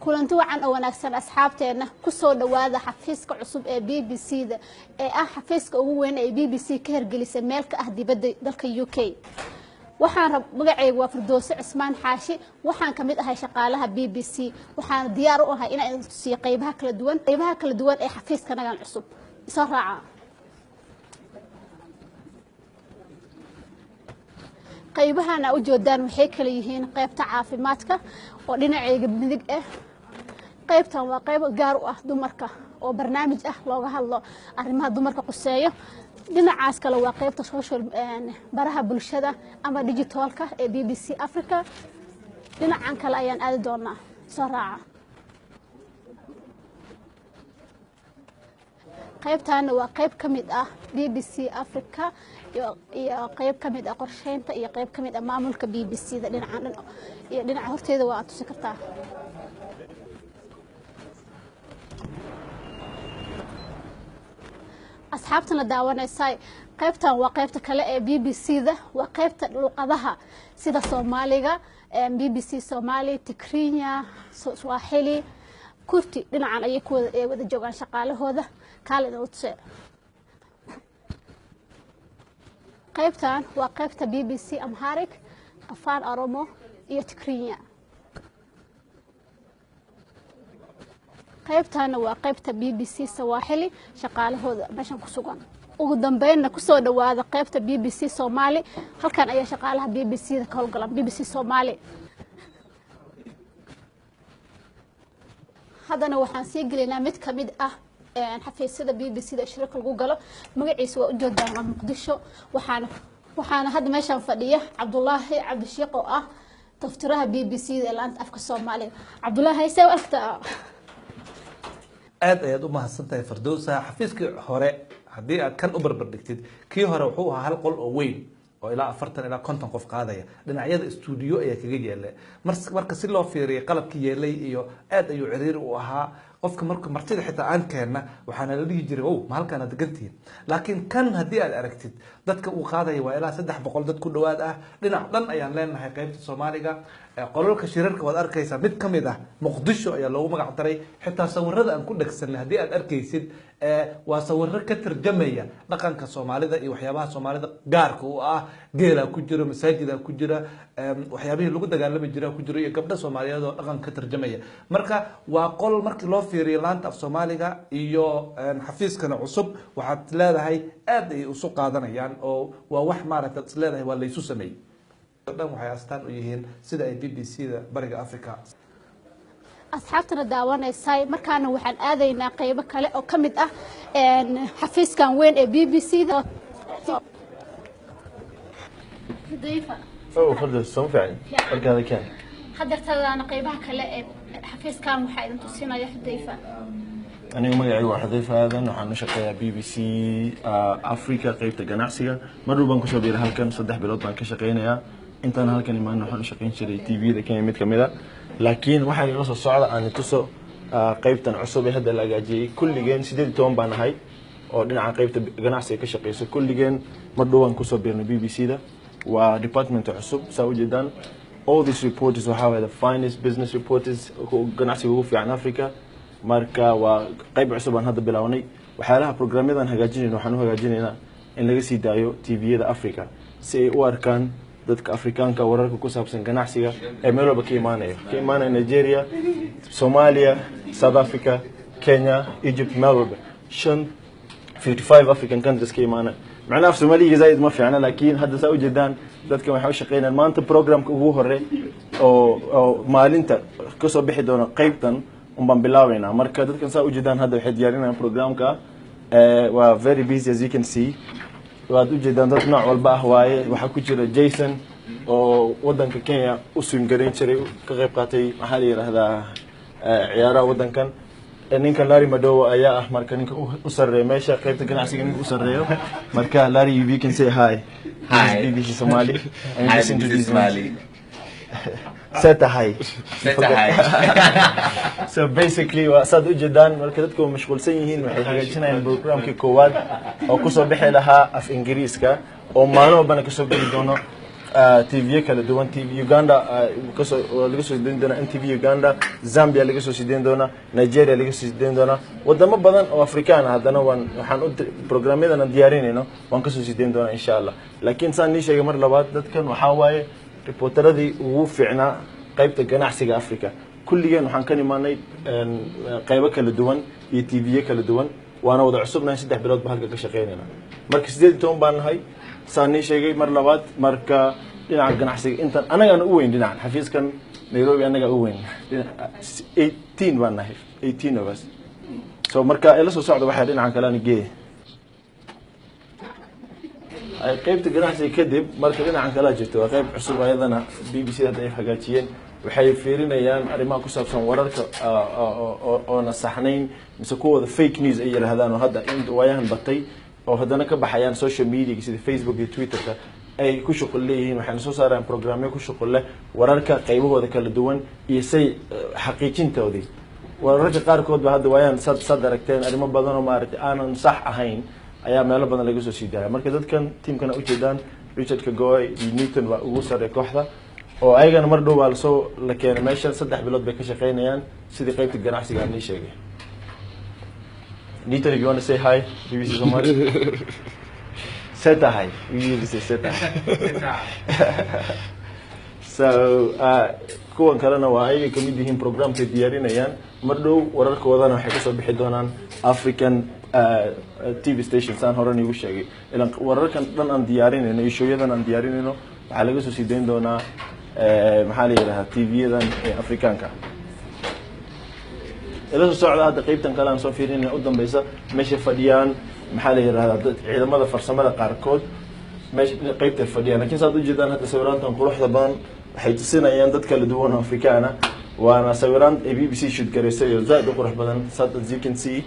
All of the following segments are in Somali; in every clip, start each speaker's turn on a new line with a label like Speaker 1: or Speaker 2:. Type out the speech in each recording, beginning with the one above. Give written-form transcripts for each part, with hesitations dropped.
Speaker 1: Kulanti wacan oo wanaagsan, asxaabteenna. Kusoo dhowaada xafiiska cusub ee BBC da, ee ah xafiiska ugu weyn ee BBC ka hirgelisay meel ka ah dibadda dalka UK. Waxaan rab magacaygu waa Firdowse Cismaan Xaashi. Waxaan ka mid ahay shaqaalaha BBC. Waxaan diyaar u ahay inaan idin tusiyo qaybaha kala duwan ee xafiiskanagan cusub. Isoo raaca. Qaybahan aa ujeedaan waxay kala yihiin qaybta caafimaadka oo dhinacayga midig ah. Qaybtan waa qayb gaar u ah dumarka oo barnaamij ah looga hadlo arrimaha dumarka quseeyo. Dhinacaas kale waa qaybta social, baraha bulshada ama digitalka ee BBC Africa. Dhinacan kale ayaan aadi doonaa, soo raaca. Qaybtaana waa qayb ka mid ah BBC Africa iyo qayb ka mid ah qorsheynta iyo qayb ka mid ah maamulka BBC da. Dhinacan dhan iyo dhinaca horteeda waa aad tusi kartaa. Asxaabtana daawanaysaa, qaybtan waa qaybta kale ee BBC da. Waa qaybta luqadaha sida Soomaaliga, BBC Soomaali, Tigrinya, Swaaxili, kurti. Dhinacan ayay ku wada joogaan shaqaalahooda. Kaale idin tuse. Qaybtan waa qaybta BBC Amharic, Afaan Oromo iyo Tigrinya. Qaybtaana waa qaybta BBC Sawaaxili, shaqaalahooda meeshan ku sugan. Ugu dambeynna kusoo dhowaada qaybta BBC Soomaali. Halkan ayaa shaqaalaha BBC da ka howlgalaan, BBC Soomaali. Haddana waxaan sii gelaynaa mid ka mid ah xafiisyada BBC da shirarka lagu galo. Magaciisa waa ujeedaan, waa Muqdisho. Waxaana hadda meeshaan fadhiya Cabdulaahi Cabdishiiq oo ah taftiraha BBC da ee laanta afka Soomaaliga. Cabdulaahi, haysee u aragtaa?
Speaker 2: Aad ayaad u mahadsan tahay, Fardowsa. Xafiiskii hore haddii aad kan u barbar dhigtid, kii hore wuxuu ahaa hal qol oo weyn oo ilaa 40 ilaa 50 qof qaadaya. Dhinacyada stuudiyo ayaa kaga yeelay. Marka si loo fiiriyay qalabkii yeelay iyo aad ayuu ciriiri u ahaa. Qofka marka martida xitaa aan keenna waxaana la dhihi jiray, "Ow, ma halkaana degantihiin?" Laakiin kan haddii aad aragtid, dadka uu qaadaya waa ilaa 300 dad ku dhowaad ah. Dhinac dhan ayaan leenahay qaybta Soomaaliga. Qolalka shirarka waad arkaysaa. Mid ka mid ah Muqdisho ayaa loogu magac daray. Xitaa sawirada aan ku dhegsanay haddii aad arkaysid, waa sawiro ka tarjamaya dhaqanka Soomaalida iyo waxyaabaha Soomaalida gaarka u ah. Geelaa ku jira, masaajida ku jira, waxyaabihii lagu dagaalami jira ku jira iyo gabdho Soomaaliyeed oo dhaqanka ka tarjamaya. Marka waa qol markii loo fiiriyo laanta af Soomaaliga iyo xafiiskana cusub, waxaad leedahay aad ay isu qaadanayaan oo waa wax maaragta is leedahay waa laysu sameeyey. Dhan waxay astaan u yihiin sida ay BBC da bariga Africa.
Speaker 1: Asxaabtana daawanaysay, markaana waxaan aadaynaa qaybo kale oo ka mid ah xafiiskan weyn ee BBC da. Xudayfa.
Speaker 3: Oh, Firdaus, soo fiican. Warkaada keen.
Speaker 1: Hadeertadaana qaybaha kale ee xafiiskan waxaa idin tusinaya Xudayfa.
Speaker 3: Anigu magacaygu waa Xudayfa Aadan. Waxaan u shaqeeyaa BBC Africa, qeybta ganacsiga. Mar dhow baan kusoo biiray halkan, 3 bilood baan ka shaqeynayaa. Intaan halkan imaan waxaan u shaqeyn jiray TV-da Kenya mid kamid a, laakiin waxaa igala soo socda aan tuso qeybtan cusub ee hadda la hagaajiyey. Kulligeen 18 baan ahay oo dhinaca qeybta ganacsiga ka shaqeyso. Kulligeen mar dhow baan kusoo biirnay BBC da. Waa department cusub, saa ujeedaan. All these reporters waxaa waye the finest business reporters, ganacsiga ugu fiican Africa. Marka waa qayb cusub aan hadda bilownay. Waxyaalaha programyadan hagaajinayna, waxaan u hagaajinaynaa in laga sii daayo TV-yada Africa si ay u arkaan dadka Afrikaanka wararka ku saabsan ganacsiga ee meel walba ka imaanaya, Nigeria, Somalia, South Africa, Kenya, Egypt, meel walba, shan 55 African countries ka imaanaya. Macnaha af Soomaaliga zaid ma fiicna, laakiin hadda saa ujeedaan dadkan waxay u shaqeynayaan. Maanta programka ugu hore oo maalinta kasoo bixi doona qaybtan unbaan bilaabeynaa. Marka dadkan saa ujeedaan hadda waxay diyaarinayaan programka. Waa very busy, as you can see. Waad ujeedaan, dad nooc walba ah waaye. Waxaa ku jira Jason oo wadanka Kenya u swim garayn jiray, ka qayb qaatay, maxaa la yidhaahdaa, ciyaaraha wadankan. Ninkan Larry Madowo ayaa ah marka ninka u sarreeya meesha, qaybta ganacsiga ninka u sarreeyo. Marka Larry, if you can say hi.
Speaker 4: Hi.
Speaker 3: This is BBC Somali. And
Speaker 4: Hi,
Speaker 3: just
Speaker 4: BBC
Speaker 3: introduce
Speaker 4: Somali.
Speaker 3: Seta hi.
Speaker 4: Seta hi.
Speaker 3: So basically waa saad ujeedaan. Marka dadku waa mashquulsan yihiin, waxay hagaajinayaan programkii koowaad oo kusoo bixi lahaa af Ingiriiska oo maalin walbana kasoo geli doono. TV kala duwan. TV Uganda kasoo laga soo sideyn doonaa, NTV Uganda, Zambia laga soo sideyn doonaa, Nigeria laga soo sideyn doonaa, wadamo badan oo Afrikaan ah. Haddana waan waxaan u programyadan aan diyaarinayno waan kasoo sideyn doonaa, insha Allah. Laakiin saan nii sheegay mar labaad, dadkan waxaa waaye reporteradii ugu fiicnaa qaybta ganacsiga Africa. Kulligeen waxaan ka imaanay qaybo kala duwan iyo TV kala duwan, waana wada cusubnahay. 3 bilood ba halka ka shaqeynayna. Marka 18 baan nahay, saan nii sheegay mar labaad. Marka dhinaca ganacsiga intan anagaana u weyn, dhinacan xafiiskan Nairobi anagaa u weyn, 18 baan nahay, 18 of us. So marka ila soo socda, waxay dhinacan kale aan geeya ay qaybta ganacsiga kadib. Marka dhinacan kalea jirto, waa qayb cusub ayadana BBC hadda ay hagaajiyeen. Waxay fiirinayaan arrimaha ku saabsan wararka oona saxnayn mise kuwooda fake news ay yidhaahdaan, oo hadda in waayahan batay, oo haddana ka baxayaan social media sida Facebook iyo Twitterka ay ku shuqul leeyihiin. Waxayna soo saarayaan programyo ku shuqul leh wararka qaybahooda kala duwan iyo say xaqiijintoodii. Wararka qaarkood ba hadda waayaan sad aragteen, arrimo badan oo maaragtay aanan sax ahayn ayaa meelo badan laga soo sii daaya. Marka dadkan teamkana ujeedaan, Richard Kagoy iyo Newton waa ugu sarreey kooxda, oo ayagana mar dhow baa lasoo la keenay meeshan. 3 bilood bay ka shaqeynayaan sidii qaybta ganacsiga aan nii sheegay. Newton, if you want to say hi, BBC Somali. Seta hi. We usually say seta. So kuwan kalena waa ayagay kamid yihiin programkay diyaarinayaan. Mar dhow wararkoodana waxay kasoo bixi doonaan African TV station, saan horan igu sheegay. Ilan wararkan dhan aan diyaarinayno iyo showyadan aan diyaarinayno waxaa laga soo sii dayn doonaa maxaa la yidhahaa TV-yadan ee Afrikaanka. Ila soo socda, hadda qeybtan kale aan soo fiirinayna u dambeysa, meeshay fadhiyaan maxaa la yidhahdaa dad ciidamada farsamada qaarkood meesha qeybtay fadhiyaan. Lakiin saad ujeedaan hadda sawiraantan quruxda badan waxay tusinayaan dad kala duwan oo Afrikaan ah, waana sawiraan ay BBC shoot garaysay oo zaaid u qurux badan, sad as you can see.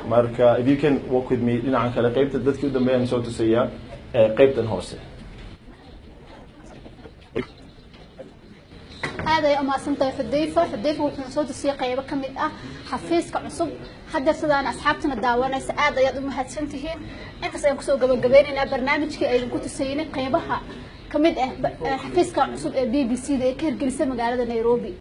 Speaker 3: Marka if you can walk with me dhinacan kale, qeybta dadkii u dambeeyaan soo tusayaa qeybtan hoose.
Speaker 1: Aad ay umahadsan tahay Xudayfa. Xudayfa wuxuuna soo tusiyey qaybo ka mid ah xafiiska cusub. Hadda sidaan asxaabtana daawanaysa, aad ayaad u mahadsan tihiin. Intaas ayaan kusoo gabagabeynaynaa barnaamijkii aydan ku tusaynay qaybaha ka mid ah xafiiska cusub ee BBC da ee ka hirgelisay magaalada Nairobi.